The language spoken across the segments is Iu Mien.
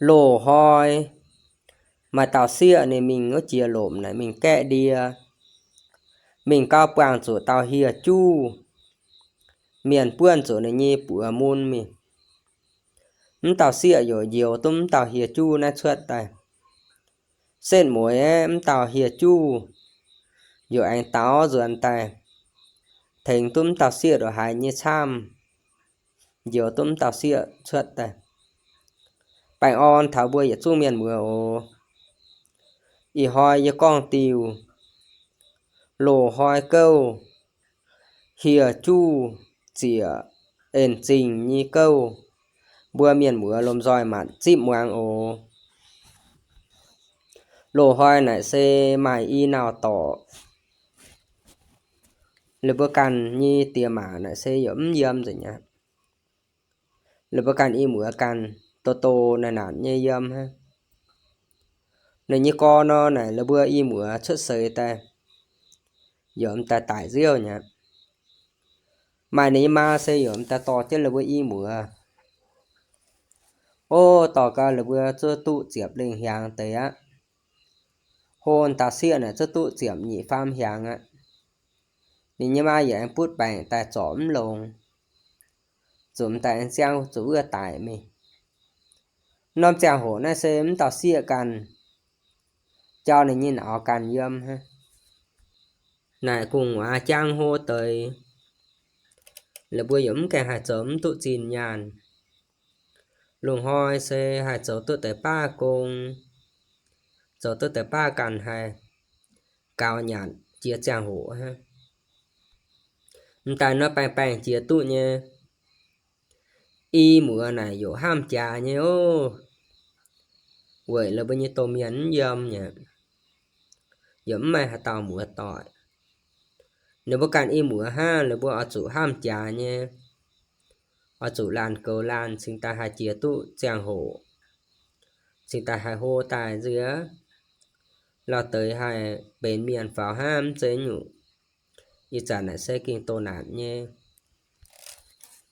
Loz-hnoi maaih dauh sieqv ninh mingh wuov jiex lomc naaic mingh gaeqv ndie, mingh gau buangh zuqc dauh hieh juv, mienh buonv zuqc ninh nyei buoz mun mingh. Mv dauh sieqv yaac njoux duqv mv dauh hieh juv naaiv cuotv daaih. Setv mueiz mv dauh hieh juv yaac aengx daaux nzuonx daaih, tengx duqv mv dauh sieqv ndongc haaix nyei camv, njoux duqv mv dauh sieqv cuotv daaih. Baengh orn taux mbuo yietc zungv mienh muoz oc. Ih hnoi yie gorngv diuh loz-hnoi gouv, hieh juv ziec en zingh nyei gouv, mbuo mienh muoz lomh nzoih manc zipv muangx oc. Loz-hnoi naaic se maaih i nauc dorc, ninh mbuo ganh nyei diex maac naaic se yaac mv yiem nzengc aqv. Ninh mbuo ganh i muoz ganh doz doz naaic naanc nyei yiem hnangv. Ninh nyei gorx nor naaic ninh mbuo i muoz cuotv seix daaih, yaac m'daaih daic nziouv nyei aqv. Maaih ninh nyei maa se yaac m'daaih dorh jienv ninh mbuo i muoz. Ov, dorh gau ninh mbuo zuov duqv ziepc lengh hiaangx deix aqv. Hlo dauh sieqv naaic zuov duqv ziepc nyeic faam hiaangx aqv. Ninh nyei maa yaac aengx butv baengc daaih zorc mv longx, zuqc m'daaih aengx ziangh zuqc wuov daic mingh. Norm ziangh hoc naaiv se mv dauh sieqv ganh jauv ninh nyei nauz ganh yiem hnangv. Naaic gu'nguaaz jangx hlo deix, ninh mbuo yaac mv gaengh haih zoux mv duqv zinh nyaanh. Loz-hnoi se haih zoux duqv deix baav gong, zoux duqv deix baav ganh haih gaux nyanc jiex ziangh hoc hnangv. M'daaih nor baengh baengh jiex duqv nyei. I muoz naaic yaac hnamv jaax nyei ov, weic la'buo nyei domh mienh mv yiem nyei, yaac mv maaih haaix dauh muoz doic. Ninh mbuo ganh i muoz hnangv, ninh mbuo oix zuqc hnamv jaax nyei, oix zuqc laanh goux laanh cingx daaih haih jiex duqv ziangh hoc, cingx daaih haih hlo daaih nziex, lauh deix haih benx mienh faaux hnangv mv zeiz nyungc. Ih zanc naaic se gengh doh naanc nyei.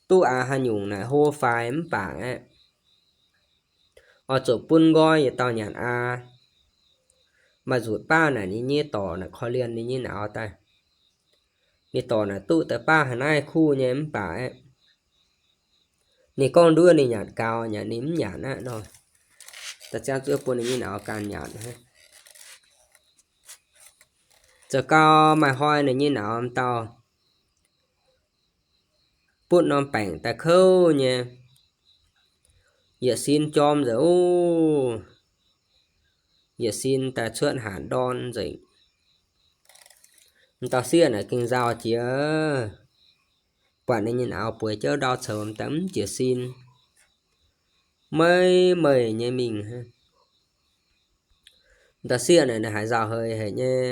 Duqv aqc haaix nyungc naaic hlo faix mv baac aeqv, oix zuqc bun nqoi yietc dauh nyanc aqv. Maaih nzutc baav naaic ninh nyei dorc naaic korv-lienh ninh nyei nauz daaih. Ninh dorc naaic duqv deix baav haaix naaiv kuv nyei mv baac aeqv, ninh gorngv nduov ninh nyanc gaux, nyanc ninh mv nyanc aqv nor, da'ziangv zuov bun ninh nyei nauz ganh nyanc. Zoux gau maaih hnoi ninh nyei nauz m'dauh butv norm baengc daaih kouv nyei, yietc sin jorm nzengc ov, yietc sin daaih cuotv hanc ndorn nzengc. M'dauh sieqv naaic gengh nzauh jiex, buatc ninh nyei nauz bueix jauv ndau coux m'daaih mv jiez sin, meiv meih nyei mingh hnangv. M'dauh sieqv naaic ninh haiz nzauh heix haic nyei,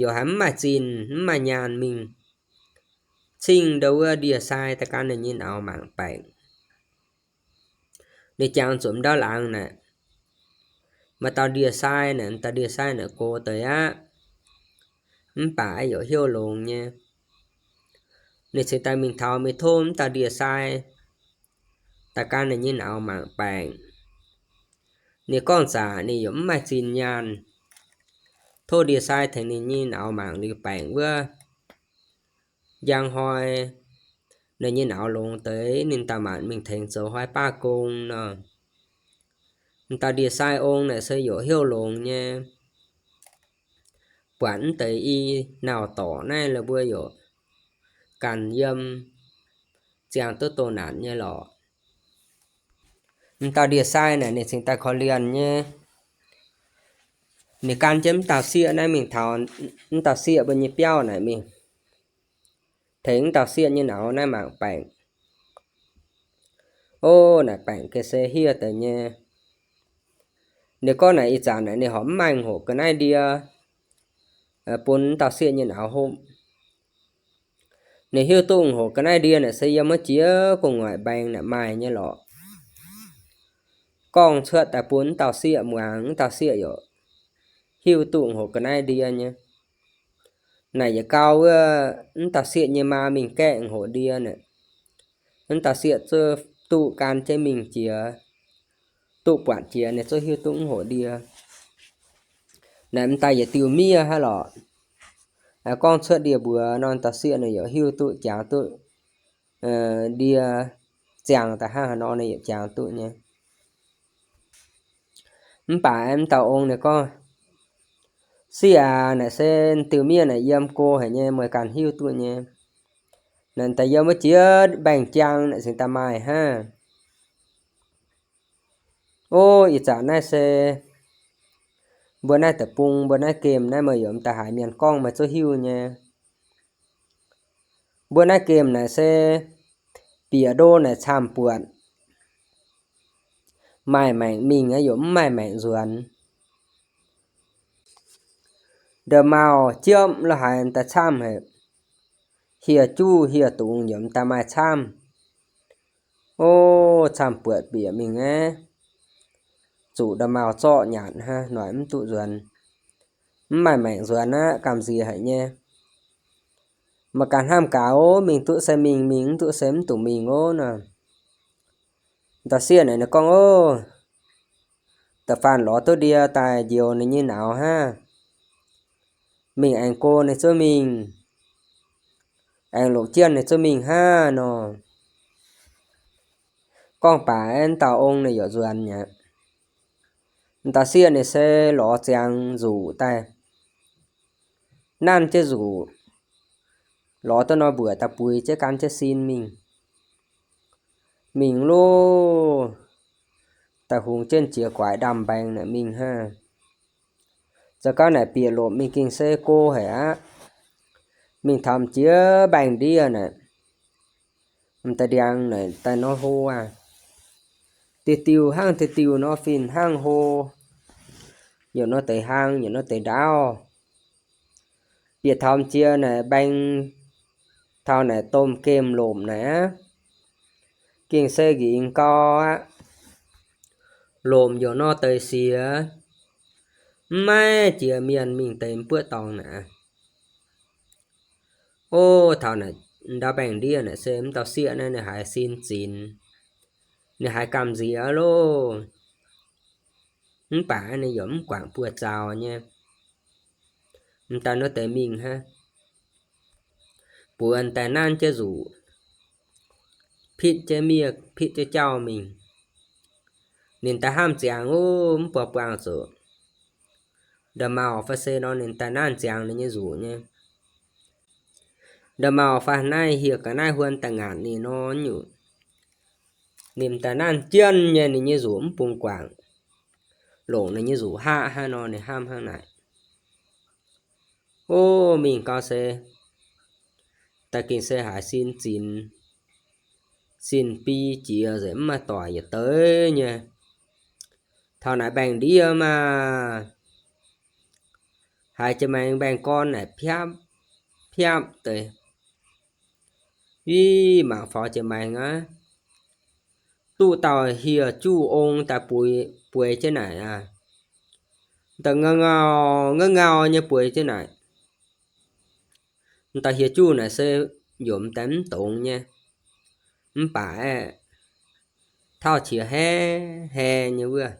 yaac haiz mv maaih zinh mv maaih nyaanh mingh cingh ndau wuov ndie-sai daaih gan ninh nyei nauz mangc baengc. Ninh jangx zuqc m'ndauh laangz naaic, maaih dauh ndie-sai naaic, m'dauh ndie-sai naaic gox deix aqv, mv baac yaac hnyouv longx nyei. Ninh cingx daaih mingh taux mingh tov m'dauh ndie-sai daaih gan ninh nyei nauz mangc baengc. Ninh gorngv zaqc ninh yaac mv maaih zinh nyaanh, tov ndie-sai tengx ninh nyei nauz mangc liuz baengc wuov. Njang hnoi ninh nyei nauz longx deix, ninh daaih maanc mingh tengx zoux hnoi baav gong nor. M'dauh ndie-sai ong naaic se yaac hnyouv longx nyei. Buatc mv deix i nauc dorc naaiv la'buo yaac ganh yiem, ziangh duqv doh naanc nyei lorqc. M'dauh ndie-sai naaic ninh cingx daaih korv-lienh nyei. Ninh gan jienv m'dauh sieqv naaiv mingh taux m'dauh sieqv mbuo nyei biauv naaic mingh, tengx m'dauh sieqv nyei nauz naaiv mangc baengc. Ov, naaic baengc gengh se hieh deix nyei. Ninh gorngv naaic ih zanc naaic ninh horpc mv maaih hoqc ga'naaiv ndie bun m'dauh sieqv nyei nauz hopv. Ninh hiuv duqv hoqc ga'naaiv ndie naaic se yiem wuov jiex gu'nguaaic mbaengx naaic maaih nyei lorqc. Gorngv cuotv daaih bun m'dauh sieqv muangx, m'dauh sieqv yaac hiuv duqv hoqc ga'naaiv ndie nyei. Naaic yietc gau wuov m'dauh sieqv nyei maa mingh gaeqv hoqc ndie naaic, m'dauh sieqv zuov duqv gan jienv mingh jiex. duqv buatc jiex ninh zungv hiuv duqv mv hoqc ndie. Naaic m'daaih yietc diuh miev hnangv lorqc. Gorngv cuotv ndie mbuox nor, dauh sieqv ninh yaac hiuv duqv jangx duqv, ndie ziangh daaih hnangv haaix nor ninh yaac jangx duqv nyei. Mv baac m'dauh ong ninh gorngv, Sieqv aac, naaic se diuh miev naaic yiem go haic nyei, meih ganh hiuv duqv nyei. Naaic daaih yiem wuov jiex mbaengx-jaang naaic cingx daaih maaih hnangv. O, ih zanc naaiv se mbuo naaiv deic-bung, mbuo naaiv gemh naaiv meih yaac m'daaih haiz mienh gorngv meih zungv hiuv nyei. Mbuo naaiv gemh naaic se bieqc ndo naaic camv-buatc, maaih maengc mingh yaac mv maaih maengc nzuonx. Nda'maauh jiemv lo haaix daaih camv haic, hieh juv hieh dungz yaac m'daaih maaih camv. O, camv-buatc bieqc mingh aeqv, zuqc nda'maauh zorqv nyanc hnangv, noic mv duqv nzuonx, mv maaih maengc nzuonx aqv, gamh nziex haic nyei. Maiv ganh hnamv gaax, o, mingh duqv se mingh, mingh mv duqv se mv dungx mingh o nor. Dauh sieqv naaic ninh gorngv, O, da'faanh lorz duqv ndie daaih njoux ninh nyei nauz hnangv. Mingh aengx go ninh zungv mingh, aengx longc jienv ninh zungv mingh hnangv nor. Gorngv baac m'dauh ong ninh yaac nzuonx mi'aqv. M'dauh sieqv ninh se lorz ziangx nzuqc daaih, nanv jienv nzuqc, lorz duqv nor mbuoqc daaih buix jienv gan jienv sin mingh. Mingh loh, daaih hungx jienv jiex guaix ndaamv-mbaengx naaic mingh hnangv. Zoux gau naaic bieqc lomc mingh gengh se go haic aqv. Mingh taux jiex mbaengx-ndiev naaic, m'daaih ndiangx naaic daaih nor hlo aqv. Diuh diuh hnangv diuh diuh nor fin-hnangv hlo, yietc nor deix hlang, yietc nor deix ndaauv. Bieqc taux jiex naaic mbaeng, taux naaic domh gemh lomc naaic aqv, gengh se nqingx gau aqv. Lomc yietc nor deix siex, mv maiv jiex mienh mingh deix m'buoqv dorngx naaic. O, taux naaic ndau mbaengx-ndiev naaic se m'dauh sieqv naaiv ninh haiz sin zinx, ninh haiz gamh nziex loh. Mv baac ninh yaac mv guangc buoz-zaux nyei. M'daaih nor deix mingh hnangv, buoz daaih nanv jienv nzuqc, pitv jienv miev, pitv jienv jauv mingh. Ninh daaih hnamv ziangx, o, mv buatc buangh zuqc nda'maauh fai se nor, ninh daaih nanv ziangx ninh nyei nzuqc nyei. Nda'maauh fai naaiv hieh ga'naaiv huon daaih ngaatc ninh nor nyungc, ninh daaih nanv jienv nyei ninh nyei nzuqc mv bungx guangc, longc ninh nyei nzuqc haqv hnangv nor, ninh hnamv hnangv naaic. O, mingh gau se daaih gengh se haiz sin zinx, sin bi jiex nzengc, mv maaih doic yietc deix nyei. Taux naaic mbaengx-ndiev maah, haiz jiex maengx mbaengx-gorn naaic piapv piapv deix. Ih, mangc faaux jiex maengx aqv, duqv dauh hieh juv ong daaih bueix, bueix jienv naaic aqv. Daaih ngau ngau, ngau ngau nyei bueix jienv naaic. M'daaih hieh juv naaic se yaac m'daaih mv dongz nyei, mv baac aeqv, tauv qiex hae hae nyei wuov,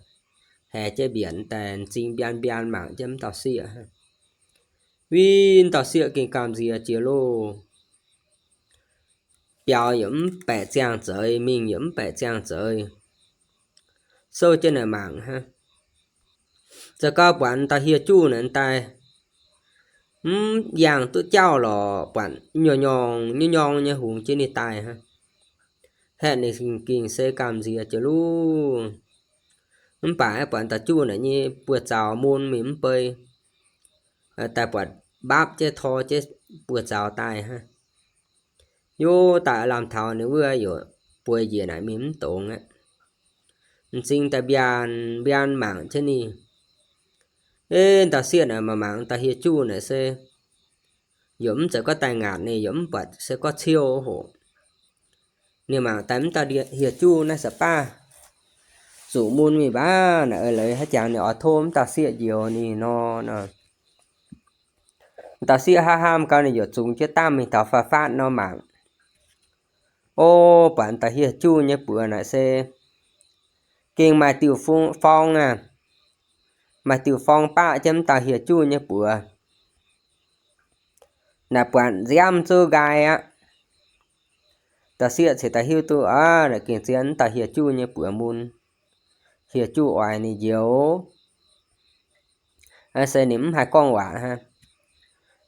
hae jienv mbienc daaih m'zing mbian mbian mangc jienv m'dauh sieqv. Win m'dauh sieqv gengh gamh nziex jiex loh. Biaux yaac mv baeqc ziangh zeix, mingh yaac mv baeqc ziangh zeix, souv jienv naaic mangc hnangv. Zoux gau buatc m'daaih hieh juv naaic daaih mv yangh duqv jauv lorqc, buatc nyorng nyorng nyorng nyorng nyei hungx jienv ninh daaih hnangv. Haeqv ninh gengh se gamh nziex jiex luv. Mv baac buatc m'daaih juv naaic nyei buoz-zaux mun mingh mv bei, daaih buatc mbapv jienv tor jienv buoz-zaux daaih hnangv. Yov daaih lamh taux ninh wuov yaac bueix njiec naaic mingh mv dongz aqv. M'zing daaih mbian mbian mangc jienv ninh. Eix, m'dauh sieqv naaic mangc mangc m'daaih hieh juv naaic se yaac mv zeiz gorngv daaih ngaatc ninh, yaac mv buatc se gorngv ciouv hoc. Ninh mangc daaih m'daaih hieh juv naaiv sax baav zuqc mun mingh mbac naaic, eix leiz haaix jangx ninh oix tov m'dauh sieqv njoux ninh nor. M'dauh sieqv hnamv hnamv gau ninh yaac zungx jienv damh mingh taux faah faatv nor mangc. O, buatc m'daaih hieh juv nyei buoz naaic se Gengh maaih diuh forng aqv, maaih diuh forng baqv jienv m'dauh hieh juv nyei buoz. Naaic buatc nziaamv zuqc nqaai aqv. Dauh sieqv cingx daaih hiuv duqv aqv, naaic gengh zien m'dauh hieh juv nyei buoz mun. Hieh juv oix ninh njoux, se ninh mv haih gorngv waac hnangv.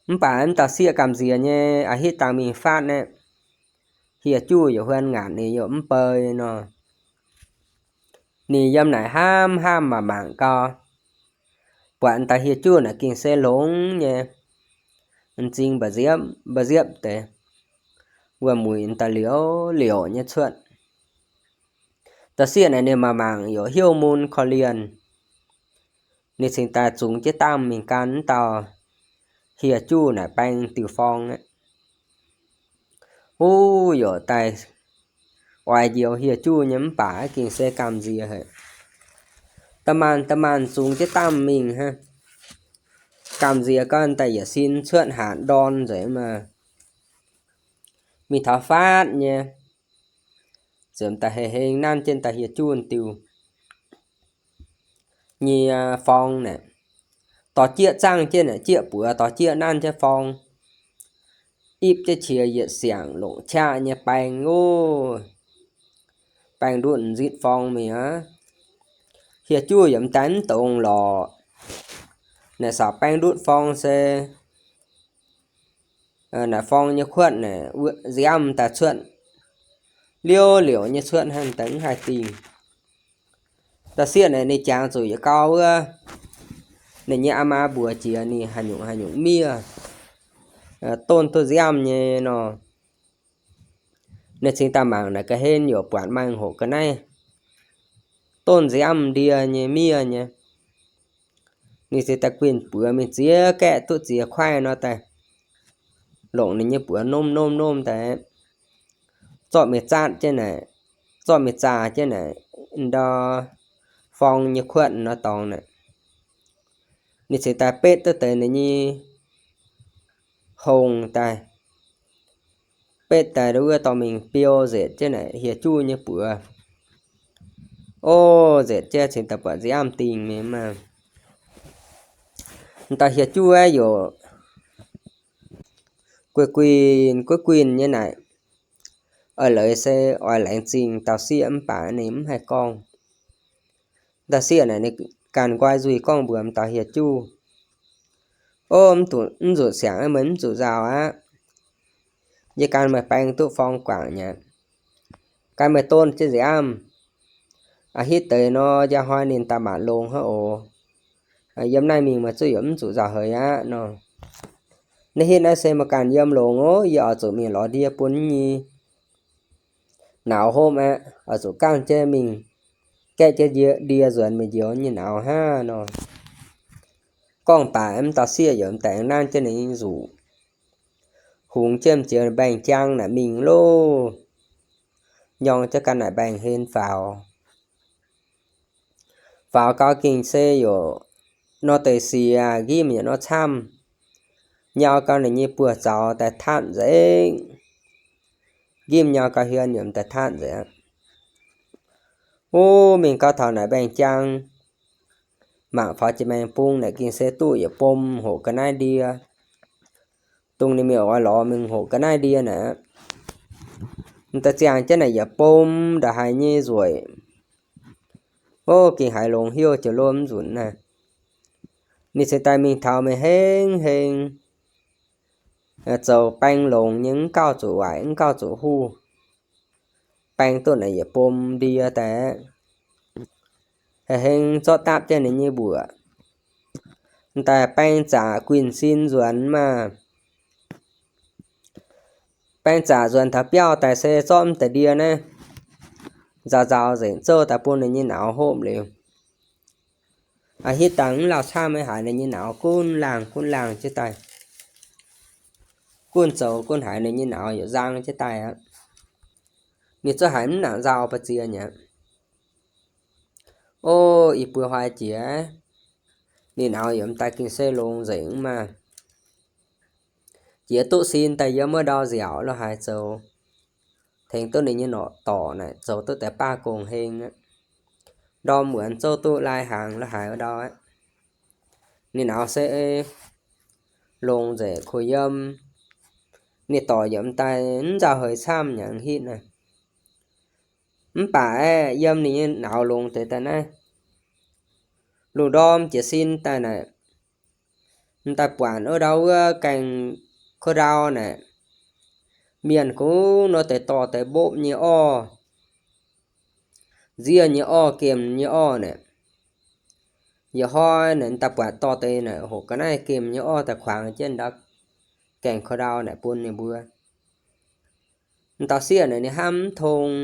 Mv baac m'dauh sieqv gamh nziex nyei a'hitv dangh mingh faatv naaiv, hieh juv yaac huan ngaatc ninh yaac mv bei nor. Ninh yiem naaic hnamv hnamv mangc mangc gau, buatc m'dauh hieh juv naaic gengh se longx nyei, m'zing mba'nziepv mba'nziepv deix, wuom-muic m'daaih liouc liouc nyei cuotv. Dauh sieqv naaic ninh mangc mangc yaac hnyouv mun korv-lienh. Ninh cingx daaih zungx jienv damh mingh gan m'dauh hieh juv naaic baeng diuh forng aqv. Uv, yaac daaih oix njoux hieh juv nyei mv baac gengh se gamh nziex haic. Da'maanc da'maanc zungx jienv damh mingh hnangv. Gamh nziex gau daaih yietc sin cuotv hatc ndorn nzengc maah. Mingh taux faatv nyei, ziouc daaih hei heng nanv jienv daaih hieh juv diuh nyei forng naaic, dorh jieqv zaangh jienv naaic, jieqv buoz dorh jieqv nanv jienv forng, ipv jienv qiex yietc siangx longc qaqv nyei baeng oc. Baeng ndutv m'nzitv forng mingh aqv. Hieh juv yaac m'daaih mv dongz lorqc. Naaic saauc baeng ndutv forng se naaic forng nyei kuotv naaic nziaamv daaih cuotv, liouc liouc nyei cuotv hnangv, daaih mv haih dingh. Dauh sieqv naaic ninh jangx zuqc yietc gau wuov, ninh nyei aa maa mbuox jiex ninh haaix nyungc haaix nyungc miev, donv duqv nziaamv nyei nor. Ninh cingx daaih mangc naaic ga'hlen yaac buatc maaih hoqc ga'naaiv donv nziaamv ndie nyei miev nyei. Ninh cingx daaih guinh buoz mingh ziex gaeqv duqv ziex kuaaiv nor daaih longc ninh nyei buoz nomv nomv nomv daaih zorqv mingh zaatv jienv naaic, zorqv mingh zaah jienv naaic ndau forng nyei kuotv nor dorngx naaic. Ninh cingx daaih betv duqv deix ninh nyei hongh daaih, betv daaih wuov dorh mingh biou nzetc jienv naaic hieh juv nyei buoz. Ov, nzetc jienv cingx daaih buatc nziaamv dingh mingh maah. M'dauh hieh juv aeqv, yaac guinh guinh guinh guinh nyei naaic, oix leiz se oix laengz zingh dauh sieqv mv baac ninh mv haih gorngv. Dauh sieqv naaic ninh ganh nqoi nzuih gorngv mbuox m'dauh hieh juv, Ov, mv zuqc siangx, meih mv zuqc nzauh aqv. Yie gan meih baeng duqv forng guangc mi'aqv. Gan meih donv jienv nziaamv. A'hitv deix nor, njang hnoi ninh daaih maanc longx hnangv oc. Yiem naaiv mingh meih zuqc yaac mv zuqc nzauh heix aqv nor. Naaiv hitv naaiv se meih ganh yiem longx oc. Yie oix zuqc mingh lorz ndie bun nyei nauz hopv aqv. Oix zuqc gangh jienv mingh gaeqv jienv ndie nzuonx meih njoux nyei nauz hnangv nor. Gorngv baac m'dauh sieqv yaac m'daaih nanv jienv ninh nyei nzuqc, hungx jienv m'jiex mbaengx-jaang naaic mingh loh. Nyorng jienv ganh naaic mbaengx-hlen faaux. Faaux gau gengh se yaac nor deix siec, nqimv yaac nor camv. Nyau gau ninh nyei buoz-zaux daaih tatv nzengc. Nqimv nyau gau hmien yaac daaih tatv nzengc aqv. Wuov mingh gau taux naaic mbaengx-jaang, mangc faaux jiex maengx bung naaic gengh se duqv yietc bom hoqc ga'naaiv ndie. Dongh ninh mingh oix lorz mingh hoqc ga'naaiv ndie naaic, m'daaih ziangh jienv naaic yietc bom ndongc haaix nyei nzueic. Ov, gengh haiz longx hnyouv jiex lomh nzunc naaic. Ninh cingx daaih mingh taux meih heng heng, zoux baeng longx nyei, mv gauh zuqc waaic, mv gauh zuqc huv. Baeng duqv naaic yietc bom ndie daaih, heng heng zorqv dapv jienv ninh nyei mbuoqc, m'daaih baeng zaqc guinh sin nzuonx maah. Baeng zaqc nzuonx taux biauv daaih se zorqv m'daaih ndie naaiv nzaaux nzaaux nzengc zouv daaih bun ninh nyei nauz hopv liuz. A'hitv dangh mv lauh camv, maiv haiz ninh nyei nauz gunv laangh gunv laangh jienv daaih. Gunv zoux gunv haiz ninh nyei nauz yaac nzang jienv daaih aqv. Ninh zungv haiz mv nangc nzauh ba'ziex mi'aqv. Ov, i buo hnoi jiex, ninh nauz yaac m'daaih gengh se longx nzengc maah. Jiex duqv sin daaih yiem wuov ndau nziaauc lo haaix zoux, tengx duqv ninh nyei norqc dorc naaic zoux duqv deix baav gong-heng aqv. ndorm muonz zouv duqv lai hnaangx la'haic wuov ndau aqv. Ninh nauz se longx nzengc kuh yiem. Ninh dorc yaac m'daaih mv nzauh heix camv nyanc hitv naaiv. Mv baac aeqv, yiem ninh nyei nauz longx deix daaih naaiv, lungh ndorm jiez sin daaih naaic, m'daaih buatc wuov ndau wuov gaengh ko ndau naaic, mienh kungx nor deix dorh deix mbopv nyei orv, nziev nyei orv, gemh nyei orv naaic. Yietc hnoi naaic m'daaih buatc dorh deix naaic hoqc ga'naaiv gemh nyei orv daaih kuangx jienv ndau gaengh ko ndau naaic bun ninh mbuo. M'dauh sieqv naaic ninh hnamv mv tong,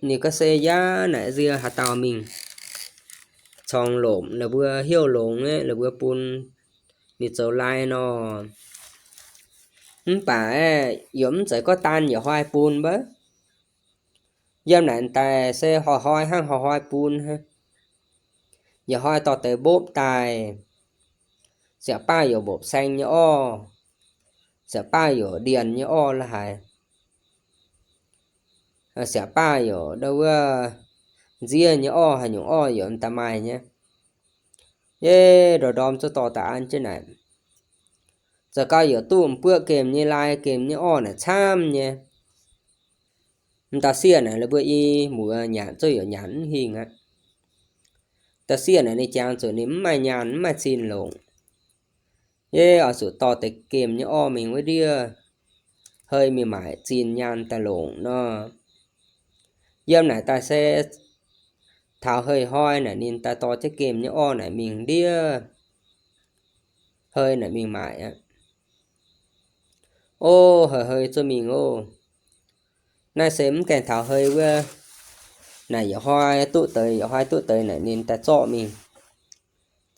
ninh ga'sie yaav naaic nzie haaix dauh mingh corngx lomc la'buo heuc longx aeqv, la'buo bun ninh zoux lai nor. Mv baac aeqv, yaac mv zeiz gorngv daan yietc hnoi bun mbuo. Yiem naaic daaih se hnoi-hnoi hnangv hnoi-hnoi bun hnangv. Yietc hnoi dorh deix mbopv daaih, ziouc baav yaac mbopv saeng nyei orv, ziouc baav yaac ndienh nyei orv la'haic, ziouc baav yaac ndau wuov nziev nyei orv, haaix nyungc orv yaac m'daaih maaih nyei. Yie ndorm ndorm zungv dorh daaih an jienv naaic. Zoux gau yaac duqv m'buoqv gemh nyei lai, gemh nyei orv naaic camv nyei. M'dauh sieqv naaic la'buo i muoz nyanc zungv yaac nyanc mv hingh aqv. Dauh sieqv naaic ninh jangx zuqc ninh mv maaih nyaanh mv maaih zinh longc. Yie oix zuqc dorh deix gemh nyei orv mingh wuov ndiev hei mingh maaic zinh nyaanh daaih longc nor. Yiem naaic daaih se taux hei hnoi naaic ninh daaih dorh jienv gemh nyei orv naaic mingh ndiev hei naaic mingh maaic aqv. O, hei hei zuqc mingh oc. Naaiv se mv gaengh taux hei wuov, naaic yietc hnoi duqv deix, yietc hnoi duqv deix naaic ninh daaih zorqv mingh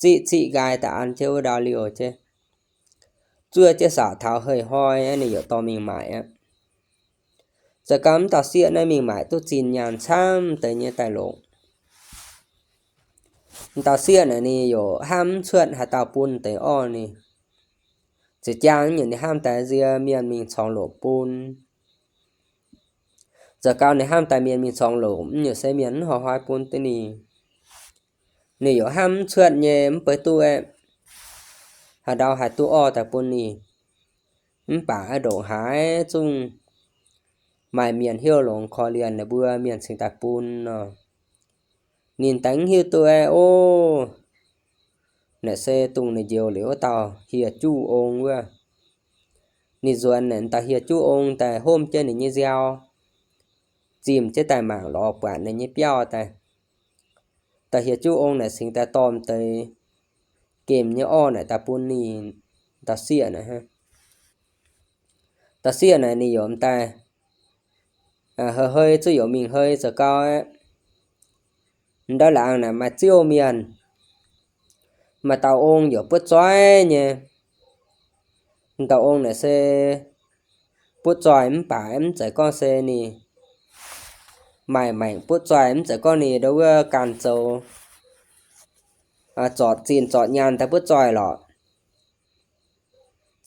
ziqv ziqv nqaai daaih an jienv wuov ndau liouh jienv, zuov jienv saac taux hei hnoi ninh yaac dorh mingh maaic aqv. Zoux gau m'dauh sieqv naaiv mingh maaic duqv zinh nyaanh camv deix nyei daaih longc. M'dauh sieqv naaic ninh yaac hnamv mv cuotv haaix dauh bun deix orv ninh. Ziouc jangx nyei ninh hnamv daaih nzie mienh mingh corngx lomc bun. Zoux gau ninh hnamv daaih mienh mingh corngx lomc, mv nyungc se mienh mv horpc hnoi bun duqv ninh. Ninh yaac hnamv mv cuotv nyei, mv baac duqv aeqv, haaix ndau haih duqv orv daaih bun ninh. Mv baac ndongc haaix zungv maaih mienh heuc longx korv-lienh ninh mbuo, mienh cingx daaih bun nor. Ninh daaih mv hiuv duqv aeqv, o, naaic se dongh ninh njoux liuz wuov dauh hieh juv ong wuov. Ninh nzuonx naaic dauh hieh juv ong daaih homv jienv ninh nyei nziaaux, zimh jienv daaih mangc lorz buatc ninh nyei biauv daaih. Dauh hieh juv ong naaic cingx daaih dorh deix gemh nyei orv naaic daaih bun ninh dauh sieqv naaic. Dauh sieqv naaic ninh yaac daaih hei hei zuqc yaac mingh hei zoux gau aeqv. Ndau laangz naaic maaih ziouv mienh, maaih dauh ong yaac butv zoih nyei. Dauh ong naaic se butv zoih mv baac mv zeiz gorngv se ninh maaih maengc butv zoih, mv zeiz gorngv ninh ndau wuov ganh zoux zorc zinh zorc nyaanh daaih butv zoih lorqc.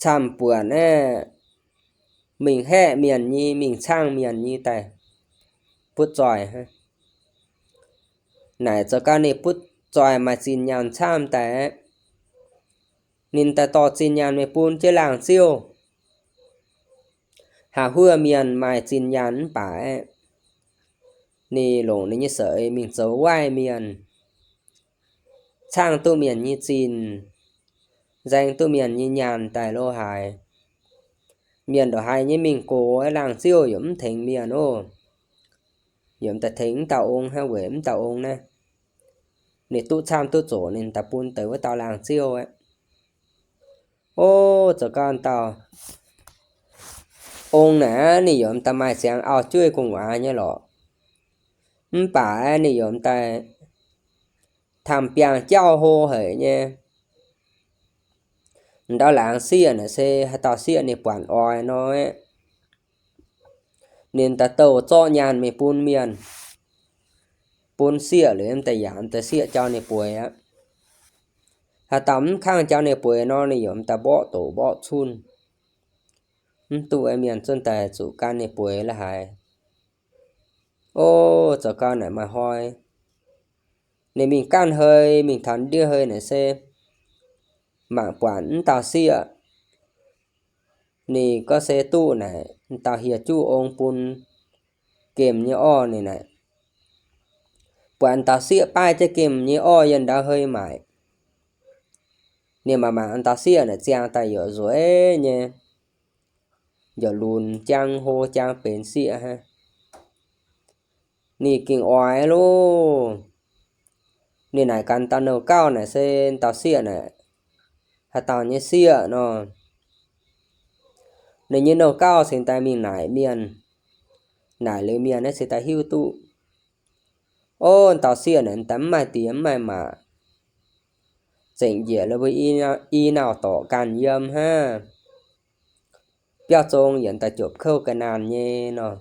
Camv-buonc aeqv, mingh haeqv mienh nyei, mingh caangv mienh nyei daaih butv zoih. Naaic zoux gau ninh butv zoih maaih zinh nyaanh camv daaih aeqv, ninh daaih dorh zinh nyaanh mingh bun jienv laangz ziouv. Haah huoqv mienh maaih zinh nyaanh mv baac aeqv, ninh longc ninh nyei seix mingh zoux waaiv mienh, caangv duqv mienh nyei zinh, nzaeng duqv mienh nyei nyaanh daaih lo haaix. Mienh ndongc haaix nyei mingh gox, laangz ziouv yaac mv tengx mienh oc. Yaac daaih tengx mv dauh ong hnangv, weic mv dauh ong naaiv ninh duqv camv duqv zoqc, ninh daaih bun deix wuov dauh laangz ziouv aeqv. O, zoux gau dauh ong naaic ninh yaac daaih maaih ziangx auv-jueiv gu'nguaaz nyei lorqc. Mv baac aeqv, ninh yaac daaih tamh biangh jauv hlo haic nyei. Ndau laangz sieqv naaic se haaix dauh sieqv ninh buatc oix nor aeqv, ninh daaih douh zorqv nyaanh mingh bun mienh, bun sieqv liuz daaih yaac deix sieqv jauv ninh bueix aqv. Haaix dauh mv kangv jauv ninh bueix nor, ninh yaac daaih mborqv doqc mborqv cunh, mv duqv mienh zunh daaih zuqc gan ninh bueix la'haaix. O, zoux gau naaic maaih hnoi Ninh mingh ganh hei, mingh taux ndiev hei naaic se mangc buatc m'dauh sieqv, ninh gorngv se duqv naaic m'dauh hieh juqv ong bun gemh nyei orv. Ninh naaic buatc m'dauh sieqv baaih jienv gemh nyei orv yiem ndau hei maaic. Ninh mangc mangc m'dauh sieqv naaic ziangh daaih yaac nzueic nyei, yaac lunx jang hlo jang benx sieqv hnangv. Ninh gengh oix loh. Ninh naaic gaax dauh nouh gauh naaic se m'dauh sieqv naaic haaix dauh nyei sieqv nor. Ninh nyei nouh gauh cingx daaih mingh naaic mienh, naaic liuz mienh naaiv cingx daaih hiuv duqv, o, m'dauh sieqv naaic m'daaih mv maaih diex mv maaih maac, zengc njiec la'buo i nauh dorc ganh yiem hnangv. Biauv zong yietc daaih jopc kouv ga'naanh nyei nor.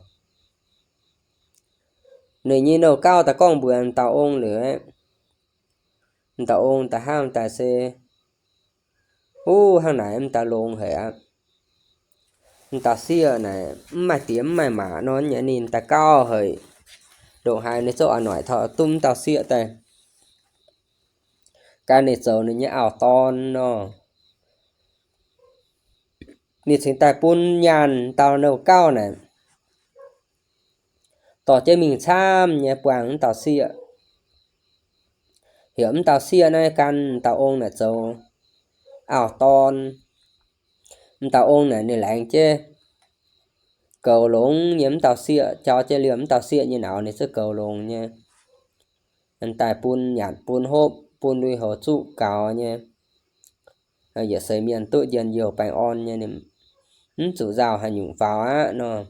Ninh nyei nouh gauh daaih gorngv mbuox m'dauh ong liuz, m'dauh ong daaih hnangv daaih se, uv, hnangv naaic m'daaih longx haic aqv. M'dauh sieqv naaic mv maaih diex mv maaih maac nor, ninh daaih gauh haic. Ndongc haaix ninh zungv oix noic taux duqv m'dauh sieqv daaih gan ninh zoux ninh nyei auv-dorn nor. Ninh cingx daaih bun nyaanh dauh nouh gauh naaic dorh jienv mingh camv nyei buangh m'dauh sieqv, heuc m'dauh sieqv naaiv gan m'dauh ong naaic zoux auv-dorn. M'dauh ong naaic ninh laengz jienv goux longx nyei m'dauh sieqv, jauv jienv liemh m'dauh sieqv nyei nauz ninh zungv goux longx nyei. Daaih bun nyanc bun hopv bun lui-houx zuqv gaux nyei, yietc seix mienh duqv njien-youh baengh orn nyei, mv zuqc nzauh haaix nyungc faaux aqv nor.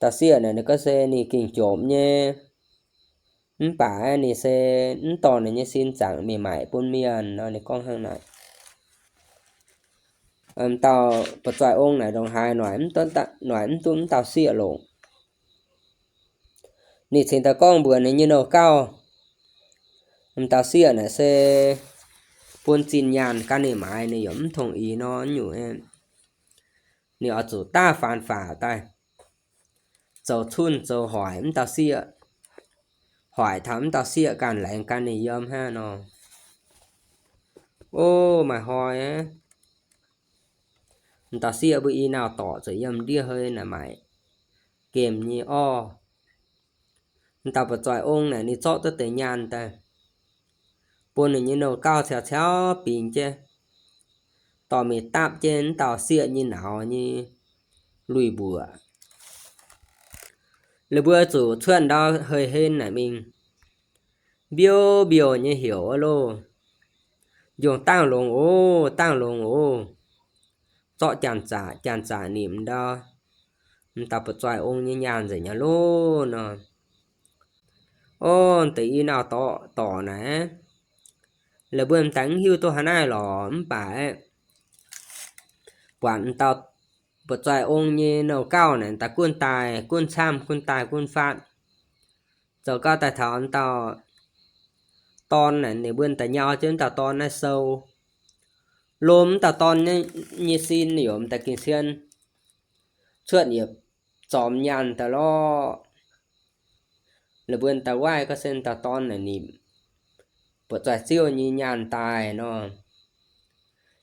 Dauh sieqv naaic ninh gorngv se ninh gengh jomc nyei, mv baac ninh se mv dorh ninh nyei sin zaangc mingh maaic bun mienh nor, ninh gorngv hnangv naaic. M'dauh buoz-zoih ong naaic ndongc haaix noic mv duqv, noic mv duqv m'dauh sieqv longc. Ninh cingx daaih gorngv mbuox ninh nyei nouh gauh, m'dauh sieqv naaic se bun zinh nyaanh gan ninh maaiz, ninh yaac mv tongx ix nor nyungc, ninh oix zuqc daav faan faac daaih zoux cunh zoux hoic m'dauh sieqv, hoic taux m'dauh sieqv ganh laengz gan ninh yiem hnangv nor. O, maaih hnoi aqv, m'dauh sieqv mbuo i nauh dorc ziouc yiem ndiev hei naaic maaic gemh nyei orv. M'dauh buoz-zoih ong naaic ninh zorqv duqv deix nyaanh daaih bun ninh nyei nouh gauh ciaux ciaux bingx jienv, dorh mingh dapv jienv m'dauh sieqv nyei nauz nyei lui-mbuoqc. Lih mbuo zuqc cuotv ndau hei-hen naaic mingh, mbiouv mbiouh nyei heuc wuov loh, njongh dangh longx oc, dangh longx oc. Zorqv janx-zaqc janx-zaqc nimc ndau m'dauh buoz-zoih ong nyei nyaanh nzengc nyei loh nor. O, deix i nauh dorc dorc naaic, lih mbuo m'daaih mv hiuv duqv haaix naaiv lorqc, mv baac buatc m'dauh buoz-zoih ong nyei nouh gauh naaic m'daaih gunv daaih gunv camv, gunv daaih gunv faatv. Zoux gau daaih taux m'dauh dorn naaic, ninh mbuo m'daaih nyau jienv m'dauh dorn naaiv sou, lomh m'dauh dorn nyei sin yaac m'daaih gengh cien cuotv yietc zormx nyaanh daaih lorqc. Lih mbuo m'daaih waaiv gau se m'dauh dorn naaic nimc buoz-zoih ziouv nyei nyaanh daaih nor.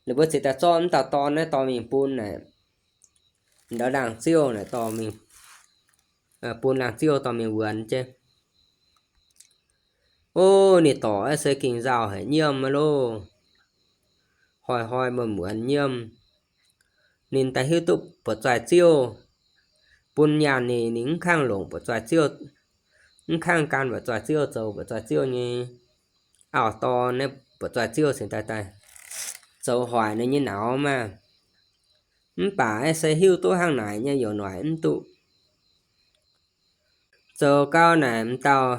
Lih mbuo ziouc daaih zorqv m'dauh dorn naaiv dorh mingh bun naaic ndau laangz ziouv naaic dorh mingh, bun laangz ziouv dorh mingh wuonx jienv. O, ninh dorc se gengh nzauh haic nyiemv loh, hnoi-hnoi muonz-muonz nyiemv. Ninh daaih hiuv duqv buoz-zoih ziouv bun nyaanh ninh, ninh mv kangv longc buoz-zoih ziouv, mv kangv gan buoz-zoih ziouv zoux buoz-zoih ziouv nyei auv-dorn naaiv, buoz-zoih ziouv cingx daaih daaih zoux hoic ninh nyei nauz maah. Mv baac se hiuv duqv hnangv naaic nyei yaac noic mv duqv. Zoux gau naaic m'dauh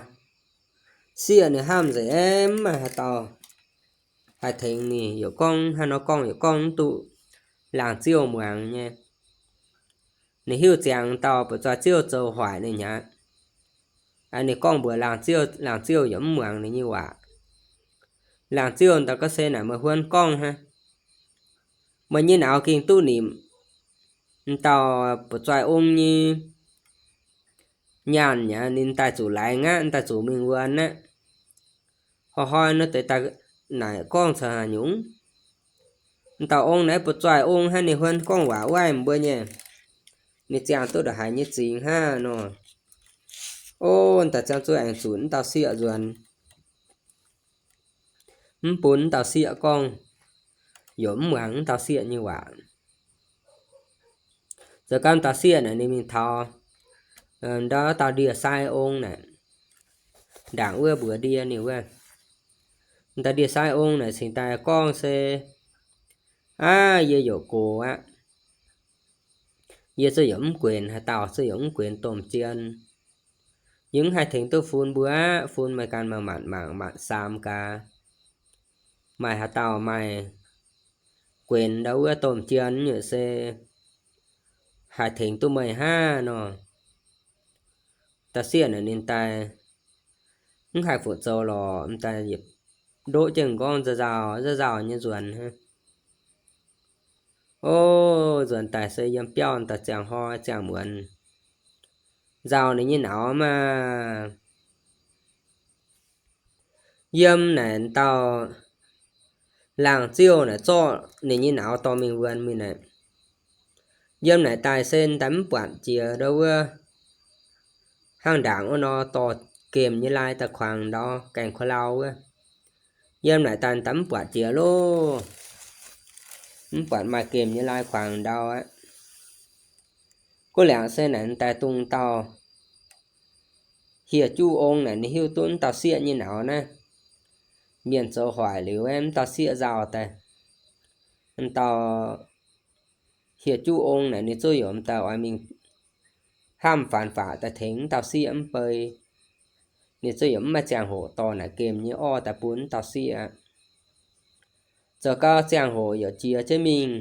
sieqv ninh hnamv nzengc, mv maaih haaix dauh haih tengx ninh, yaac gorngv hnangv nor gorngv yaac gorngv mv duqv laangz ziouv muangx nyei. Ninh hiuv ziangx dauh buoz-zoih ziouv zoux hoic ninh aqv. Ninh gorngv mbuox laangz ziouv, laangz ziouv yaac mv muangx ninh nyei waac. Laangz ziouv daaih gorngv se naaic meih huon gorngv hnangv, meih nyei nauz gengh duqv nimc m'dauh buoz-zoih ong nyei nyaanh aqv, ninh daaih zuqc laengz aqv, daaih zuqc mingh wuonx aqv. Hnoi-hnoi nor deix daaih naaic gorngv caux haaix nyungc. M'dauh ong naaiv buoz-zoih ong hnangv, ninh huin gorngv waac wuov mbuo nyei, ninh ziangh duqv ndongc haaix nyei zingx hnangv nor. O, m'daaih ziangh zuqc aengx zunc m'dauh sieqv nzuonx. Mv bun m'dauh sieqv gorngv, yaac mv muangx m'dauh sieqv nyei waac. Zoux gau m'dauh sieqv naaic ninh mingh taux ndau dauh ndie-sai ong naaic, ndaangc wuov mbuox ndie ninh wuov. M'dauh ndie-sai ong naaic cingx daaih gorngv se, Aav, yie yaac gox aqv. Yie zuqc yaac mv guenx haaix dauh, zuqc yaac mv guenx domh jien. Yie mv haih tengx duqv fun mbuo aqv. Fun meih ganh maaih manc mangc manc saam gaax. Maaih haaix dauh maaih guenx ndau wuov domh jien nyei se haih tengx duqv meih hnangv nor. Dauh sieqv naaic ninh daaih mv haih fu'zoux lorqc, m'daaih yietc ndoqv jienv m'nqorngv nzauh nzauh, nzauh nzauh nyei nzuonx hnangv. O, nzuonx daaih se yiem biauv daaih ziangh hnoi ziangh muonz nzauh ninh nyei nauz maah. Yiem naaic dauh laangz ziouv naaic zorqv ninh nyei nauz dorh mingh wuonx mingh naaic. Yiem naaic daaih se daaih mv buatc jiex ndau wuov hnangv ndaangc wuov nor dorh gemh nyei lai daaih kuangx ndau gaengh kuv lau wuov. Yiem naaic daaih daaih mv buatc jiex loh. Mv buatc maaih gemh nyei lai kuangx ndau aqv. Guv liangc se naaic daaih dongh dauh hieh juv ong naaic ninh hiuv duqv m'dauh sieqv nyei nauz naaiv, mienh zoux hoic liuz, m'dauh sieqv nzauh daaih, m'dauh hieh juv ong naaic ninh zuqc yaac m'daaih oix mingh hnamv faanx faqc daaih tengx m'dauh sieqv mv bei. Ninh zuqc yaac mv maaih ziangh hoc dorh naaic gemh nyei orv daaih bun m'dauh sieqv aqv. Zoux gau ziangh hoc yaac jiex jienv mingh.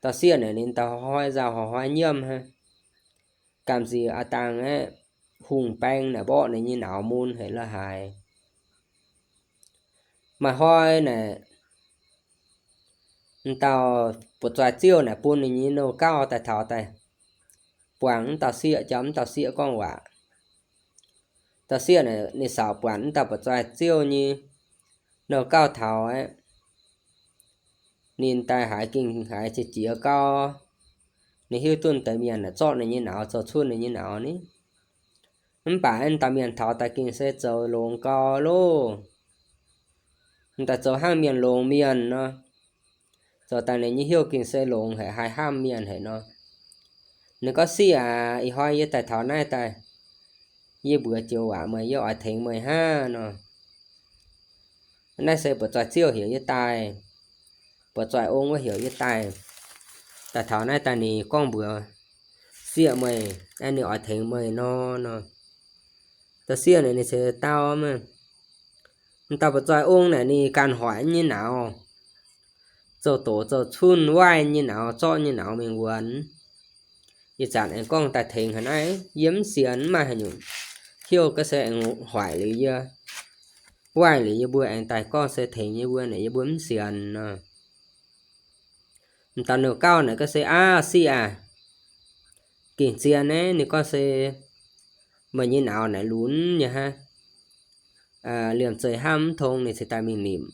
Dauh sieqv naaic ninh daaih hnoi-hnoi nzauh hnoi-hnoi nyiemv hnangv. Gamh nziex aav dangh aeqv, hungh baeng naaic mborqv ninh nyei nauz mun haic la'haaix. Maaih hnoi naaic, m'dauh buoz-zoih ziouv naaic bun ninh nyei nouh gauh daaih taux daaih buangh m'dauh sieqv, jauv m'dauh sieqv gorngv waac. Dauh sieqv naaic ninh saaux buatc m'dauh buoz-zoih ziouv nyei nouh gauh taux aeqv, ninh daaih haiz gengh haiz qiex jiez gau. Ninh hiuv duqv deix mienh naaic zorqv ninh nyei nauz zoux cuotv ninh nyei nauz ni. Mv baac m'dauh mienh taux daaih gengh se zoux longx gau loh. M'daaih zoux hnangv mienh longx mienh nor. Zoux daaih ninh nyei hnyouv gengh se longx haic, haih hnamv mienh haic nor. Ninh gorngv, Sieqv aac, ih hnoi yie daaih taux naaiv daaih, yie mbuox joux waac meih, yie oix tengx meih hnangv nor. Naaiv se buoz-zoih ziouv heuc yie daaih, buoz-zoih ong wuov heuc yie daaih. Daaih taux naaiv daaih ninh gorngv mbuox sieqv meih, ninh oix tengx meih nor nor. Dauh sieqv naaic ninh se dau, m'dauh buoz-zoih ong naaic ninh ganh hoic nyei nauz, zoux doqc zoux cunh waaiv nyei nauz, zorqv nyei nauz mingh wuonx. Ih zanc aengx gorngv daaih tengx haaix naaiv, yie mv sienx, mv maaih haaix nyungc heuc ga'sie aengx hoic liuz yie, waaiv liuz yie mbuo aengx daaih gorngv se tengx yie mbuo naaic, yie mbuo mv sienx nor. M'dauh nouh gauh naaic gorngv se, Aav, sieqv aac, gengh zien naaiv. Ninh gorngv se, Meih nyei nauz naaic lunx nyei hnangv. Liemh zeih hnamv mv tong ninh cingx daaih mingh nimc.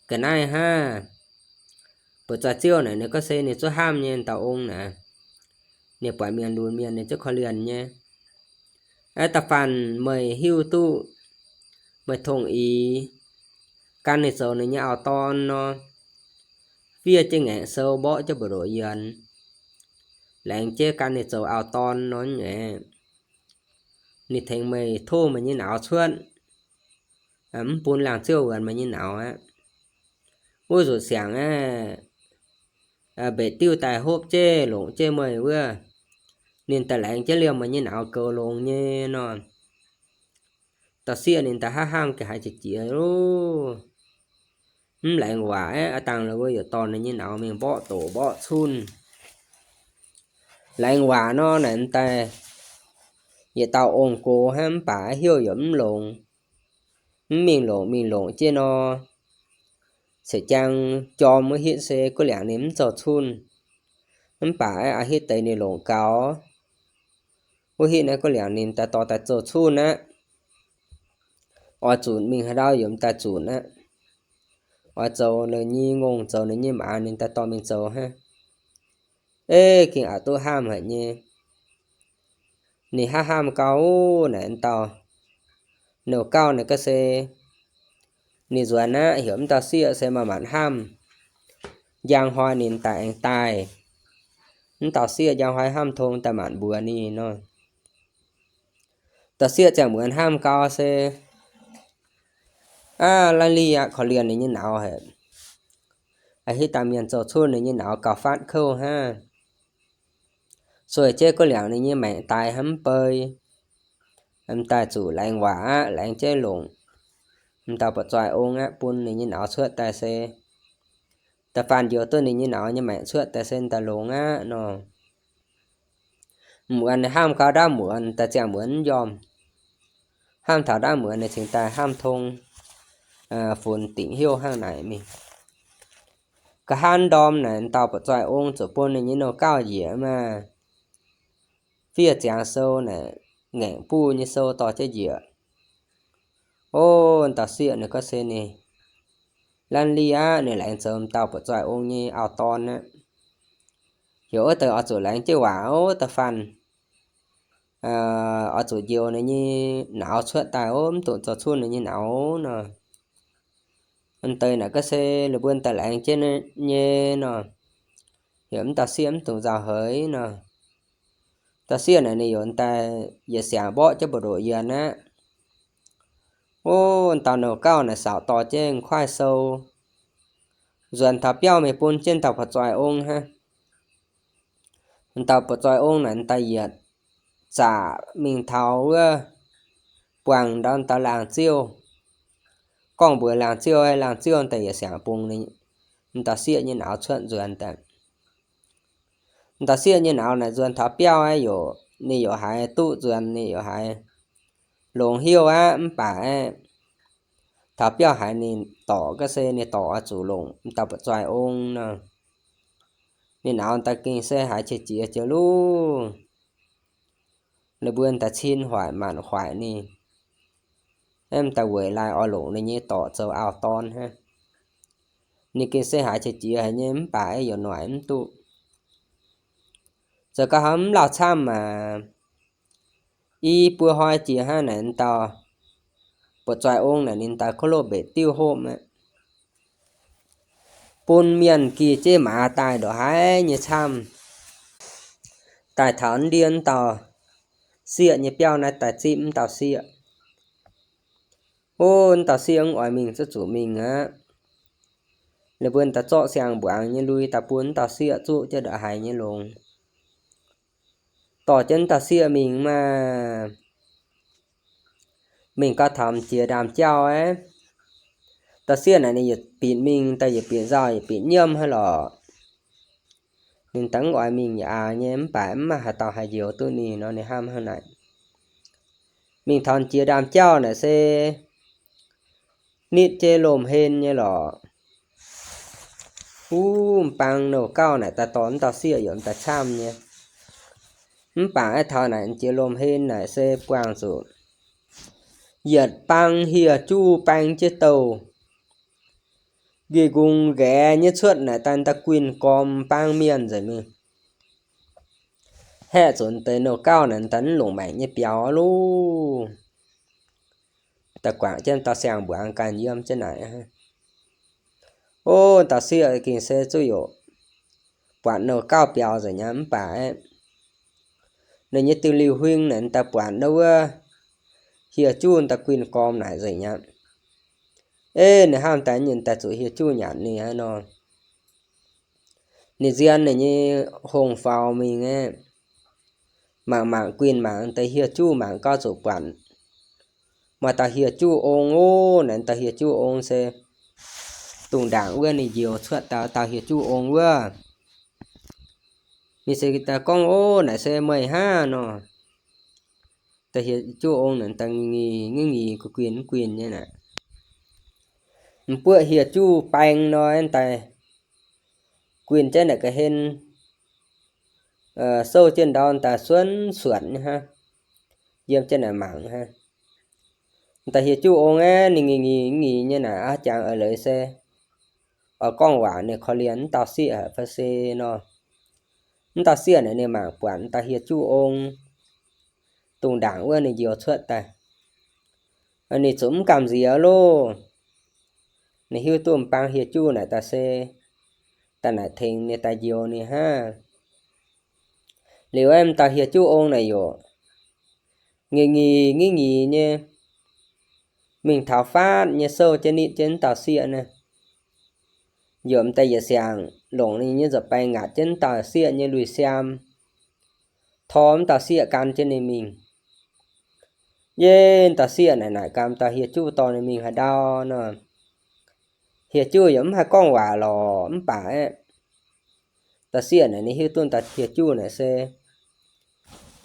Ga'naaiv hnangv. Buoz-zoih ziouv naaic ninh gorngv se ninh zungv hnamv nyei, dauh ong naaic. Ninh buatc mienh lunx mienh ninh zungv korv-lienh nyei. Aav, da'faanh meih hiuv duqv, meih tong-ix gan ninh zoux ninh nyei auv-dorn nor, fiev jienv ngaengc sou mborqv jienv mbu'ndoqc yienx, laengz jienv gan ninh zoux auv-dorn nor nyei, ninh tengx meih tov meih nyei nauz cuotv, mv bun laangz ziouv wuonx meih nyei nauz aqv. Wuov nzunc siangx aeqv, mbeix diuv daaih hopv jienv longc jienv meih wuov, ninh daaih laengz jienv liemh meih nyei nauz goux longx nyei nor. Dauh sieqv ninh daaih hnamv hnamv ga'haaix jiex jiex loh. Mv laengz waac aeqv, aav dangh la'wuov yietc dorn ninh nyei nauz mingh mborqv doqc mborqv cunh. Laengz waac nor naaic m'daaih yietc dauh ong-gox hnangv, mv baac heuc yaac mv longx. Mv mingh longc, mingh longc jienv nor, ceix jaang jorm wuov hitv se guv liangc ninh mv zoux cunh. Mv baac a'hitv deix ninh longc gaux. Wuov hitv naaiv gu'liangc ninh daaih dorh daaih zoux cunh aqv. Oix zunc mingh haaix ndau yaac m'daaih zunc aqv. Oix zoux ninh nyei ngongh, zoux ninh nyei maaz, ninh daaih dorh mingh zoux hnangv. Eix, gengh aqc duqv hnamv haic nyei. Ninh hnamv hnamv gau naaic, dauh nouh gauh naaic ga'sie, ninh nzuonx aqv, heuc m'dauh sieqv se maaih maanc hnamv, njang hnoi ninh daaih aengx daaih. M'dauh sieqv njang hnoi hnamv tong daaih maanc mbuox ninh nor. Dauh sieqv ziangh muonz hnamv gau se, aav, laiv lih aqv, korv-lienh ninh nyei nauz haic. A'hitv dangh mienh zoux cunh ninh nyei nauz gauh fatv kouv hnangv. Sueih jeiv gu'liangc ninh nyei maengc daic hnangv mv bei. M'daaih zuqc laengz waac aqv, laengz jeiv longc. M'dauh buatc zoih ong aqv, bun ninh nyei nauz cuotv daaih se, da'faanh njoux duqv ninh nyei nauz nyei maengc cuotv daaih se m'daaih longx aqv nor. M'muonz ninh hnamv gau ndaamv muonz, daaih ziangh muonz mv njormh. Hnamv taux ndaamv muonz ninh cingx daaih hnamv tong, funx dingc hnyouv hnangv naaic mingh. Ga'hnangv ndorm naaic m'dauh buatc zoih ong zuqc bun ninh nyei nouh gauh njiec maah. Fiev ziangx sou naaic, ngaengc buv nyei sou dorh jienv njiec. O, dauh sieqv ninh gorngv se ninh, laiv lih aqv, ninh laengz zoux m'dauh buatc zoih ong nyei auv-dorn aqv. Heuc wuov deix oix zuqc laengz jienv waac ov, da'faanh oix zuqc njoux ninh nyei nauz cuotv daaih ov, mv dungx zoux cunh ninh nyei nauz nor. Wuov deix naaic gorngv se ninh mbuo daaih laengz jienv nyei nor. Heuc m'dauh sieqv mv dungx nzauh heix nor. Dauh sieqv naaic ninh yaac daaih yietc siangx mborqv jienv mbu'ndoqc yienh aqv. O, dauh nouh gauh naaic saauc dorh jienv kuaaiv sou nzuonx taux biauv mingh bun jienv dauh buatc zoih ong hnangv. Dauh buatc zoih ong naaic daaih yietc zaqc mingh taux wuov buangh ndau dauh laangz ziouv. Gorngv mbuox laangz ziouv, laangz ziouv daaih yietc siangx bungx dauh sieqv nyei nauz cuotv nzuonx daaih. Dauh sieqv nyei nauz naaic nzuonx taux biauv aqv, yaac ninh yaac haiz duqv nzuonx, ninh yaac haiz longx hnyouv aqv, mv baac aeqv, taux biauv haiz ninh dorc gorngv se ninh dorc oix zuqc longc dauh buatc zoih ong nor. Ninh nauz daaih gengh se haiz qiex jiez jiex luv. Ninh mbuo daaih cin hoic maanc hoic ninh, aeqv, m'daaih weic laaix oix longc ninh nyei dorc zoux auv-dorn hnangv. Ninh gengh se haiz qiex jiez haic nyei, mv baac aeqv, yaac noic mv duqv. Zoux gau hnangv mv lauh camv maah. I buo hnoi jiex hnangv naaic, dauh buatc zoih ong naaic ninh daaih kov loh mbetc diuv hopv aqv, bun mienh gih jienv maaz daaih ndongc haaix nyei camv, daaih taux ndiev dauh sieqv nyei biauv naaiv daaih zipv m'dauh sieqv. O, m'dauh sieqv mv oix mingh zuqc zuqc mingh aqv. Ninh mbuo daaih zorqv siang-mbuangz nyei lui daaih bun m'dauh sieqv zuqv jienv ndongc haaix nyei longx. Dorh jienv m'dauh sieqv mingh maah, mingh gau taux m'jiex ndaamv-jauv aqv. Dauh sieqv naaic ninh yietc binc mingh daaih yietc binc nzauh yietc binc nyiemv hnangv lorqc. Ninh daaih mv oix mingh yaac aax nyei, mv baac mv maaih haaix dauh haih njoux duqv ninh nor, ninh hnamv hnangv naaic. Mingh taux m'jiex ndaamv-jauv naaic se nitv jienv lomh hen nyei lorqc. Wuov m'bang nouh gauh naaic daaih dorh m'dauh sieqv yaac m'daaih camv nyei. Mv baac aeqv, taux naaic m'jiex lomh hen naaic se buangh zuqc yietc bang hieh juv baeng jienv douh, nqih nqungx nqaeqc nyei cuotv naaic daaih m'daaih guinh gormx m'bang mienh nzengc mingh. Haeqv zuqc deix nouh gauh naaic m'daaih mv longc maengc nyei biaux loh. Daaih guangc jienv dauh siang-mbuangz ganh yiem jienv naaic. O, dauh sieqv gengh se zuqc youc buatc nouh gauh biaux nzengc nyei, mv baac aeqv, ninh nyei diuh liuh huing naaic m'daaih buatc ndau wuov hieh juv m'daaih guinh gormx naaic nzengc nyei. Eix, ninh hnamv daaih nyei daaih zuqc hieh juv nyanc ninh aqv nor. Ninh nzien ninh nyei hongh faaux mingh aeqv, mangc mangc guinh mangc deix hieh juv mangc gauh zuqc buatc maaih dauh hieh juv ong oc. Naaic dauh hieh juv ong se dongh ndaangc wuov ninh njoux cuotv dauh, dauh hieh juv ong wuov. Ninh se daaih gorngv, Ov, naaic se meih hnangv nor. Dauh hieh juv ong naaic daaih ngingh, ngingh guinh guinh nyei naaic. M'buoqv hieh juv baeng nor daaih guinh jienv naaic ga'hlen, souv jienv ndau daaih suonv suonc nyei hnangv. yiem jienv naaic mangc hnangv. M'daaih hieh juv ong aeqv, ninh ngingh ngingh ngingh nyei naaic, aav jangx eix leiz se oix gorngv waac ninh korv-lienh m'dauh sieqv haic fai se nor. M'dauh sieqv naaic ninh mangc buatc m'daaih hieh juv ong dungz ndaangc wuov ninh njoux cuotv daaih, ninh zuqc mv gamh nziex loh. Ninh hiuv duqv m'bang hieh juv naaic daaih se daaih naaic tengx ninh daaih njoux ninh hnangv. Liuz aeqv, m'daaih hieh juv ong naaic yaac ngingh ngingh ngingh ngingh nyei mingh taux faatv nyei sou jienv nitv jienv m'dauh sieqv naaic. Yaac m'daaih yietc siangx longc ninh nyei nzuih baeng ngaatc jienv m'dauh sieqv nyei lui-siaam, tor m'dauh sieqv gan jienv ninh mingh. Yie, m'dauh sieqv naaic naaic gaax m'daaih hieh juv dorh ninh mingh haaix ndau nor. Hieh juv yaac mv haih gorngv waac lorqc, mv baac aeqv, m'daaih sieqv naaic ninh hiuv duqv m'daaih hieh juv naaic se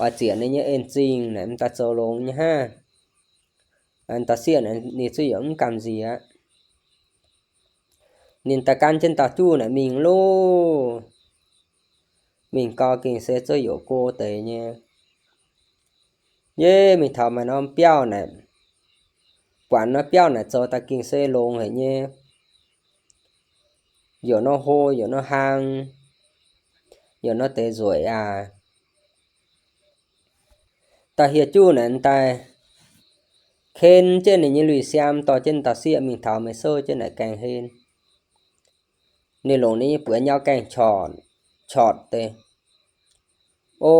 oix ziec ninh nyei en-zingh naaic m'daaih zoux longx nyei hnangv. M'daaih sieqv naaic ninh zuqc yaac mv gamh nziex. Ninh daaih gan jienv dauh juv naaic mingh loh. Mingh gau gengh se zuov yoc go deix nyei. Yie, mingh taux maaih norm biauv naaic, buatc norm biauv naaic zoux daaih gengh se longx haic nyei. Yaac norm hlo, yaac norm hlang, yaac norm deix nzueic aac. Dauh hieh juv naaic daaih ken jienv ninh nyei lui-siaam dorh jienv dauh sieqv mingh taux meih souv jienv naaic gaengh hen. Ninh longc ninh nyei buoz nyau gaengh corc deix. O,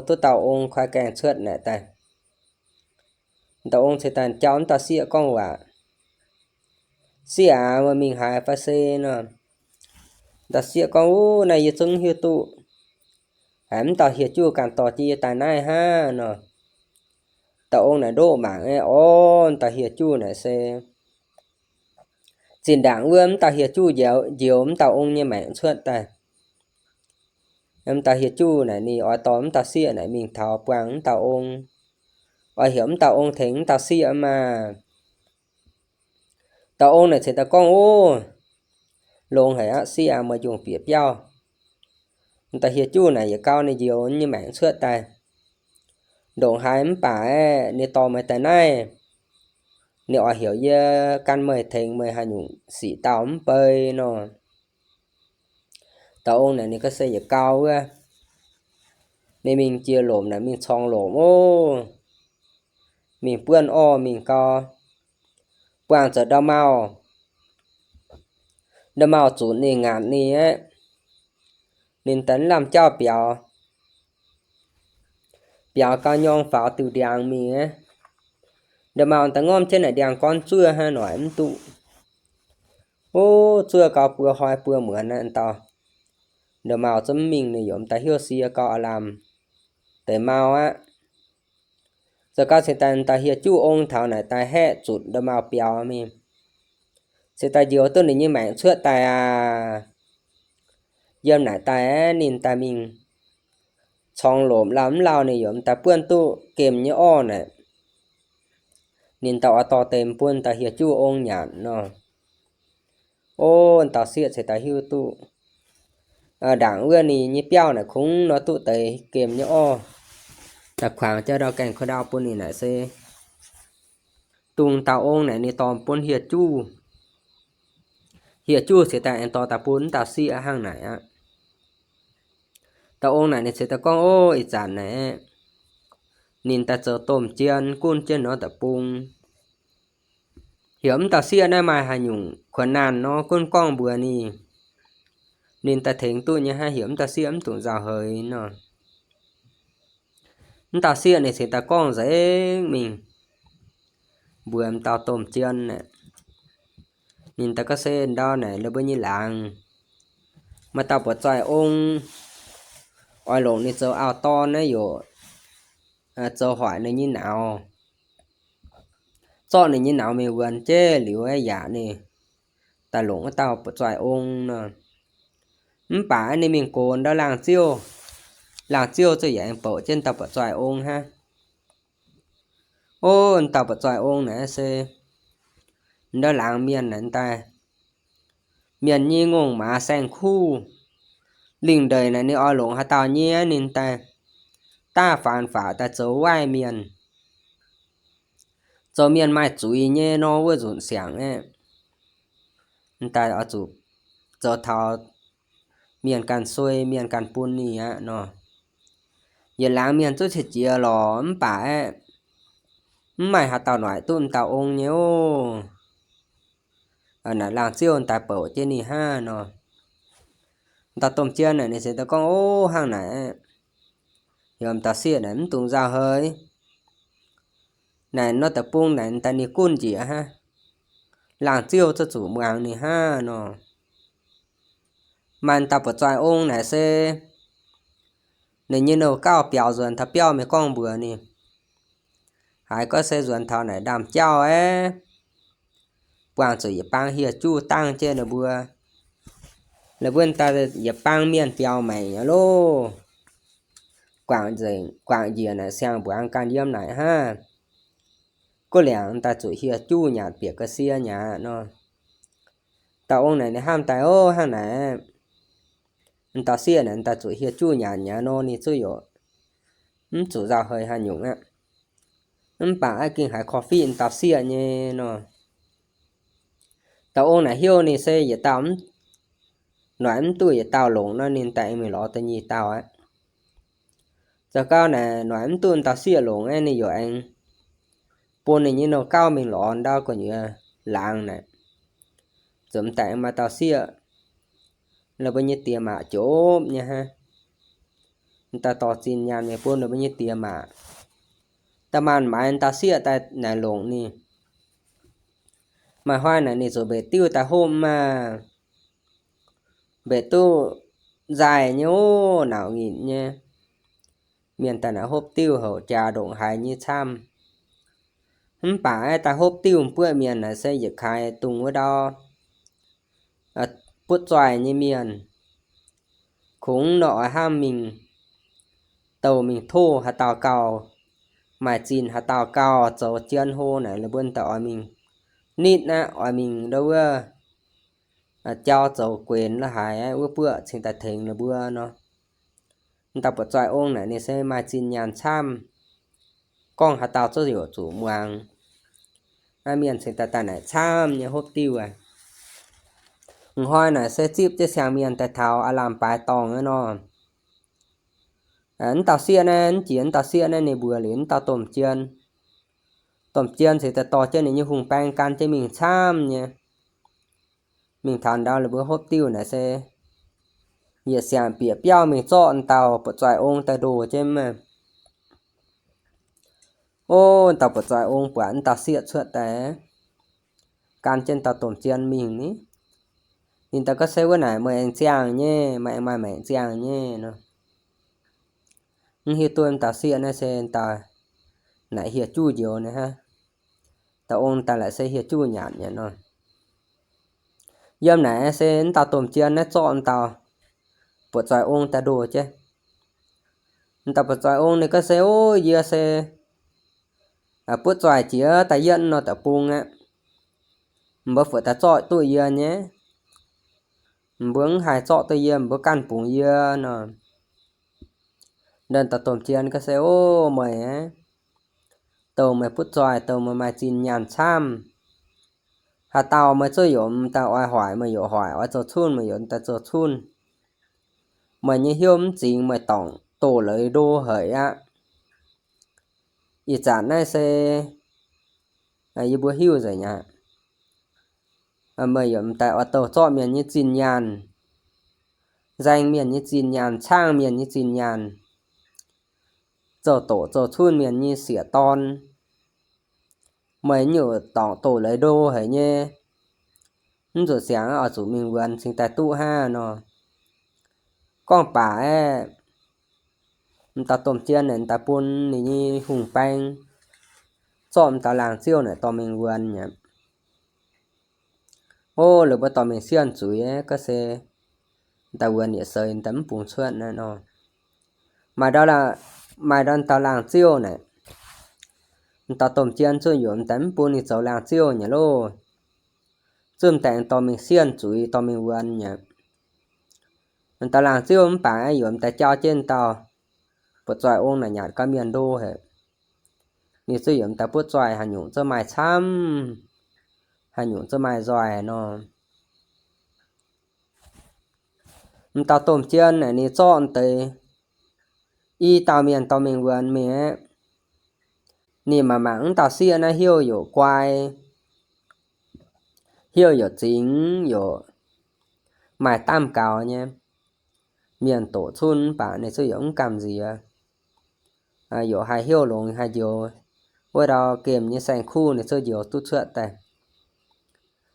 duqv dauh ong koi gaengh cuotv naaic daaih. Dauh ong ceix daaih jauv m'dauh sieqv gorngv waac, Sieqv aac, meih mingh haaix fai se nor? Dauh sieqv gorngv, Uv, naaiv yie zungv hiuv duqv haiz m'dauh hieh juv ganh dorh jienv yie daaih naaiv hnangv nor. Dauh ong naaic ndoqv mangc aeqv, o, m'dauh hieh juv naaic se zinh ndaangc wuov m'dauh hieh juv njoux m'dauh ong nyei maengc cuotv daaih. M'dauh hieh juv naaic ninh oix dorh m'dauh sieqv naaic mingh taux buangh m'dauh ong, oix heuc m'dauh ong tengx m'dauh sieqv maah. Dauh ong naaic ceix daaih gorngv, Uv, longx haic aqv, sieqv aac, meih njungh bieqc biauv. M'daaih hieh juv naaic yietc gau ninh njoux nyei maengc cuotv daaih ndongc haaix mv baac aeqv, ninh dorh meih daaih naaiv, ninh oix heuc yie gan meih tengx meih haaix nyungc sic dauh mv bei nor. Dauh ong naaic ninh ga'sie yietc gau wuov, ninh mingh jiex lomc naaic mingh corng lomc ov, mingh buonv orv mingh gau, buangh zoux nda'maauh. Nda'maauh zunc ninh ngaatc ninh aeqv, ninh daaih lamh jauv biaux, biaux gau nyorng faaux diuh ndiangx mingh aeqv. Nda'maauh daaih ngormv jienv naaic ndiangx-gorn zuov hnangv noic mv duqv. Ov, zuov gau buo hnoi buo muonz naaiv dauh nda'maauh zungv mv mingh, ninh yaac m'daaih hnyouv sie gau aav lamh deix mau aqv. Zoux gau cingx daaih m'daaih hieh juv ong taux naaic daaih haeqv zutc nda'maauh biaux mingh. Cingx daaih njoux duqv ninh nyei maengc cuotv daaih aac. Yiem naaic daaih aeqv, ninh daaih mingh corng lomc lauh mv lauh ninh yaac m'daaih buonv duqv gemh nyei orv naaic. Ninh daaih oix dorh deix bun m'daaih hieh juv ong nyanc nor. Ov, dauh sieqv cingx daaih hiuv duqv ndaangc wuov ninh nyei biauv naaic kungx nor duqv deix gemh nyei orv, daaih kuangx jauv ndau gaengh kuh ndau bun ninh naaic se dungh dauh ong naaic ninh dorh bun hieh juv. Hieh juv cingx daaih aengx dorh daaih bun m'dauh sieqv hnangv naaic aqv. Dauh ong naaic ninh cingx daaih gorngv, Ov, ih zanc naaic ninh daaih zoux domh jien gunv jienv nor deic-bung. Heuc m'dauh sieqv naaiv maaih haaix nyungc kuonx naanh nor gunv gorngv mbuox ninh, ninh daaih tengx duqv nyei hnangv. Heuc m'dauh sieqv mv dungx nzauh heix nor. M'dauh sieqv ninh cingx daaih gorngv nzengc mingh mbuox m'dauh domh jien naaic. Ninh daaih gorngv, Se ndau naaic, ninh mbuo nyei laangz maaih dauh buoz-zoih ong oix longc ninh zoux auv-dorn naaiv yaac zoux hoic ninh nyei nauz, zorqv ninh nyei nauz mingh wuonx jeiv liuz aeqv, yaac ninh daaih longc wuov dauh buoz-zoih ong nor. Mv baac ninh mingh gox ndau laangz ziouv, laangz ziouv zuqc yaac aengx bouc jienv dauh buoz-zoih ong hnangv. Ov, dauh buoz-zoih ong naaiv se ndau laangz mienh naaic daaih, mienh nyei ngongh maaz saeng-kuv. Lingh ndeic naaic ninh oix longc haaix dauh nyei ninh daaih daav faanx faaux daaih zoux waaiv mienh. zoux mienh maaih zuiz nyei nor wuov nzunc siangx aeqv, daaih oix zuqc zoux taux mienh ganh suei, mienh ganh bun ninh aqv nor. Yietc laangz mienh zuqv qiex jiez lorqc mv baac aeqv, mv maaih haaix dauh noic duqv dauh ong nyei oc. Naaic laangz ziouv daaih bouc jienv ninh hnangv nor. Dauh domh jien naaic ninh se daaih gorngv, Ov, hnangv naaic, heuc dauh sieqv naaic mv dungx nzauh hei. Naaic nor deic-bung naaic daaih ninh gunv njiec hnangv. Laangz ziouv zuqc muangx ninh hnangv nor. Maaih dauh buoz-zoih ong naaic se ninh nyei nouh gauh biaux nzuonx taux biauv mingh gorngv mbuox ninh, haiz gorngv se nzuonx taux naaic ndaamv-jauv aeqv, buangh zuqc yietc bang hieh juv dangh jienv ninh mbuo. La'buonv daaih yietc bang mienh biaux maengc nyei loh. Guangc nzengc, guangc njiec naaic siang-mbuangz ganh yiem naaic hnangv. Guv liangc daaih zuqc hieh juv nyanc bieqc ga'sie nyei aqv nor. Dauh ong naaic ninh hnamv daaih, Ov, hnangv naaic, dauh sieqv naaic daaih zuqc hieh juv nyanc nyei nor, ninh zuqv yaac mv zuqc nzauh hei haaix nyungc aqv. Mv baac aeqv, gengh haiz korv-fiqv dauh sieqv nyei nor. Dauh ong naaic heuc ninh se yietc dauh noic mv duqv yietc dauh longc nor, ninh daaih aengx mingh lorz da'nyeic dauh aqv. Zoux gau naaic noic mv duqv dauh sieqv longc aeqv, ninh yaac aengx bun ninh nyei nouh gauv mingh lorz ndau gu'nyuoz laangz naaic, zuqc m'daaih aengx maaih dauh sieqv. La'buo nyei diex maac jomv nyei hnangv. M'daaih dorh zinh nyaanh mingh bun la'buo nyei diex maac. Da'maanc maaiz dauh sieqv daaih naaic longc ninh. Maaih hnoi naaic ninh zuqc mbenc diuv daaih hopv maah. Mbenc duqv nzaaih nyei ov, nauc nyitc nyei. Mienh daaih naaic hopv diuv houc jaax ndongc haaix nyei camv. Mv baac aeqv, daaih hopv diuv buoqv mienh naaic se yietc kaaix dungz wuov ndau butv zoih nyei mienh. Kungx nor oix hnamv mingh douh mingh tov haaix dauh gauh maaih zinh, haaix dauh gauh zoux jien hlo naaic, la'buonv daaih oix mingh nitv aqv, oix mingh ndau wuov jauv zoux guenx la'haiz aqv, wuov buoqv cingx daaih tengx la'buo nor. M'daaih buoqc zoih ong naaic ninh se maaih zinh nyaanh camv, gorngv haaix dauh zuqv yaac zuqc muangx. Mienh cingx daaih daaih naaic camv nyei hopv diuv aqv. M'hnoi naaic se zipv jienv siang-mienh daaih taux aav lamh baaix dorngh aqv nor. M'dauh sieqv naaiv, m'jiex m'dauh sieqv naaiv ninh mbuox liuz m'dauh domh jien. Domh jien cingx daaih dorh jienv ninh nyei hungh baeng gan jienv mingh camv nyei. Mingh taux ndau la'buo hopv diuv naaic se yietc siang bieqc biauv mingh zorqv m'dauh buoqc zoih ong daaih ndoh jienv maah. Ov, m'dauh buoqc zoih ong buatc m'dauh sieqv cuotv daaih, gan jienv m'dauh domh jien mingh ni. Ninh daaih gorngv se wuov naaic meih aengx ziangh nyei, meih aengx maaih maengc ziangh nyei nor. Mv hiuv duqv m'dauh sieqv naaiv se m'dauh naaic hieh juv njoux naaiv hnangv. Dauh ong daaih laaix se hieh juv nyanc nyei nor. Yiem naaic se m'dauh domh jien naaiv zorqv m'dauh buoqc zoih ong daaih ndoh jienv. M'dauh buoqc zoih ong ninh gorngv se, Ov, yie se butv zoih jiex daaih yietv nor deic-bung aqv. Mbuo fu'jueiv daaih zorqv duqv yie nyei. Mbuo mv haih zorqv duqv yie, mbuo ganh bungx yie nor. M'dauh domh jien gorngv se, Ov, meih aeqv, douh meih butv zoih, douh meih maaih zinh nyaanh camv. Haaix dauh meih zuqv yaac m'daaih oix hoic meih yaac hoic, oix zoux cunh meih yaac m'daaih zoux cunh. Meih nyei hnyouv mv zingx, meih dorngc doz-leiz ndo haic aqv. Ih zanc naaiv se yie mbuo hiuv nzengc aqv. Meih yaac m'daaih oix douh zorqv mienh nyei zinh nyaanh, nzaeng mienh nyei zinh nyaanh, caangv mienh nyei zinh nyaanh, zoux doqc zoux cunh mienh nyei sieqv-dorn. Meih nyungc dorngc doz-leiz ndo haic nyei. Mv zuqc siangx oix zuqc mingh wuonx cingx daaih duqv hnangv nor. Gorngv baac aeqv, m'dauh domh jien naaic m'daaih bun ninh nyei hungh baeng zorqv m'dauh laangz ziouv naaic dorh mingh wuonx aqv. Ov, laaix mbuo dorh mingh sienh zuiz aeqv, gorngv se m'daaih wuonx yietc seix m'daaih mv bungx cuotv naaiv nor. Maaih ndau, maaih ndau m'dauh laangz ziouv naaic, m'dauh domh jien zuqc yaac m'daaih mv bun ninh zoux laangz ziouv nyei loh. Zuqc m'daaih dorh mingh sienh zuiz dorh mingh wuonx nyei. M'dauh laangz ziouv mv baac aeqv, yaac m'daaih jauv jienv m'dauh buoqc zoih ong naaic nyanc gau mienh ndo haic. ninh zuqc yiem daaih butv zoih haaix nyungc zuqc maaih camv, haaix nyungc zuqc maaih nzoih nor. M'dauh domh jien naaic ninh zorqv deix i dauh mienh dorh mingh wuonx mi'aqv. Ninh mangc mangc m'dauh sieqv naaiv heuc youc guai, heuc youc zingx, youc maaih daamv gaux nyei. Mienh doqc cunv mv baac ninh zuqc youc mv gamh nziex. Youc haih heuc longx haih njoux, wuov ndau gemh nyei saeng-kuv ninh zuqc njoux duqv cuotv daaih.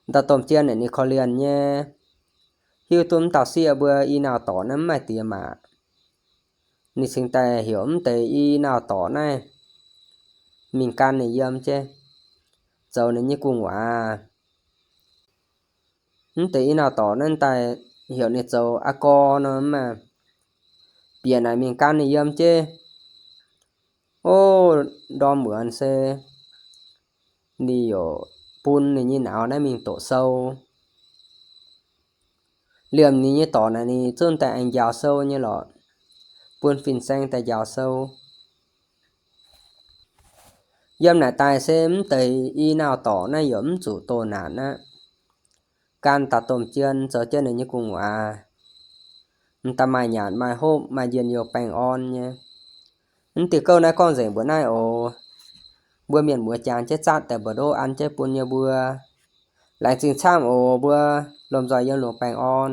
M'dauh domh jien naaic ninh korv-lienh nyei, hiuv duqv m'dauh sieqv mbuo i nauc dorc naaiv mv maaih diex maac. Ninh cingx daaih heuc m'deix i nauc dorc naaiv mingh gan ninh yiem jienv, zoux ninh nyei gu'nguaaz. M'deix i nauc dorc naaiv daaih heuc ninh zoux aa gorx nor, mv baac bieqc naaic mingh gan ninh yiem jienv. Ov, ndorm muonz se ninh youc bun ninh nyei nauz naaiv mingh doqc sou. Liemh ninh nyei dorc naaic ninh zungv daaih aengx njaaux sou nyei lorqc, bun fin-saeng daaih njaaux sou. Yiem naaic daaih se m'deix i nauc dorc naaiv youc mv zuqc doh naanc aqv. Gan dauh domh jien zoux jienv ninh nyei gu'nguaaz, m'daaih maaih nyanc maaih hopv maaih njien-youh baengh orn nyei. M'diuh gouv naaiv gorngv nzengc mbuox naaiv oc. Mbuo mienh muoz jangx jienv zatv daaih mbu'ndongx an jienv bun yie mbuo. Laengz zingh camv oc mbuo, lomh nzoih yiem lungh baengh orn.